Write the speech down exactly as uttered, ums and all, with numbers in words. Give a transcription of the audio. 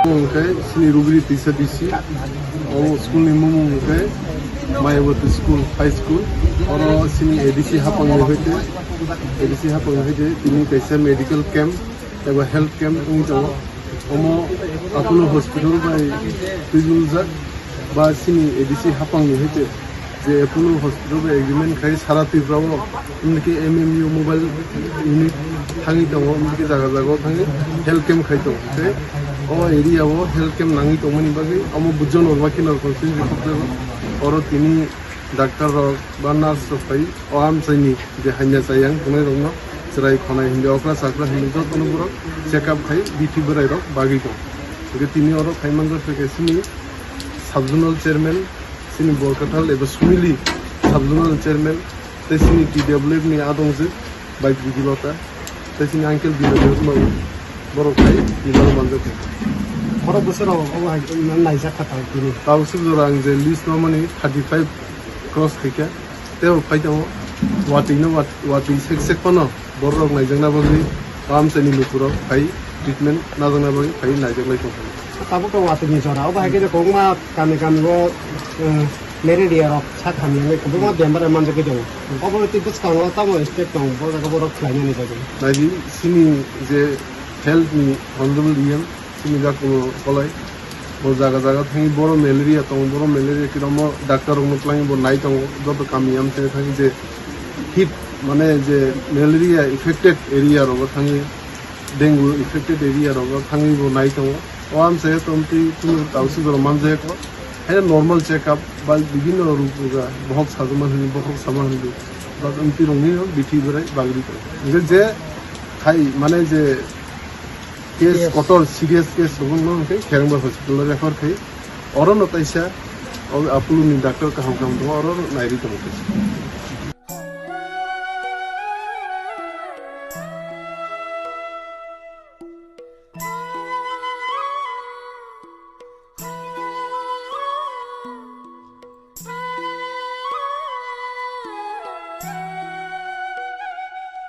Hwnkhe sini Rubiri Tisa D C, o school ni mung hwnkhe Mayawati School, High School, oro sini A D C hapang ni hoite, A D C hapang ni hoite tini kaisa medical camp eba health camp wngwi tongo. Omo Apollo Hospital bai twibuljak ba sini A D C hapang ni hoite. Je Apollo Hospital bai agreement khai sara Tripura o, wngkhe M M U mobile unit thangwi tongo, wngkhe jaga jaga o thangwi health camp khai tongo. Tei o area o health camp nangwi tongmani bagwi omo Bujon Urma Kinar constituency Kokborok, oro tini doctor rok ba nurse rok phai o amchaini je hanya chayang tongnai rokno chwrai khonai hindi okra chakra hindi jotono borok check up khai bithi bwrai rok bagwi tongo. Hingkhe tini oro khai manjak khe sini sub zonal chairman, sini Borkathal eba Sumili sub zonal chairman, tei sini T W F ni adongjwk bai Bidilota, tei sini uncle Binoy Debbarma, borok hai tini oro manjak kha. Borok bwswk rok obo hai naijak kha tang tini. Tabuk swk jora ang je list no mani thirty five cross khaikha, tei bo phai tongo watwi no wat-, watwi sek sek phano. Borok naijakna bagwi o amchaini lukurok phai treatment najakna bagwi phai naijaklai tongkha. Tabuk to watwi ni jora, obo hai khe kwbangma kami kami o, eh, malaria rok sak hamya wngwi kwbangma bemar manjagwi tongo. Obo tei bwskango tamo step tongo, bo jaga borok khlainani bagwi. Naidi sini je health ni honorable E M, sini jaga kolai. Bo jaga jaga thangwi boro malaria tongo, boro malaria kiromo doctor rokno twlangwi bo nai tongo, joto kami amchaini thangwi je hit mane je malaria affected area rogo thangwi, dengue affected area rogo thangwi bo nai tongo. O amchai tongtwi kunu tausi jora manjak kho. Haino normal check up ba bibhinno rok buga bohok sajama hinwi bohok sama hinwi ba amtwi rokni bithi bwrai bagri tongo. Hingkhe je khai mane je case, kotor serious case rokno hwnkhe Kherengbar hospital o refer khai, oro no taisa o Apollo ni doctor kaham kaham tongo, oro no nairwi tongo kaisa.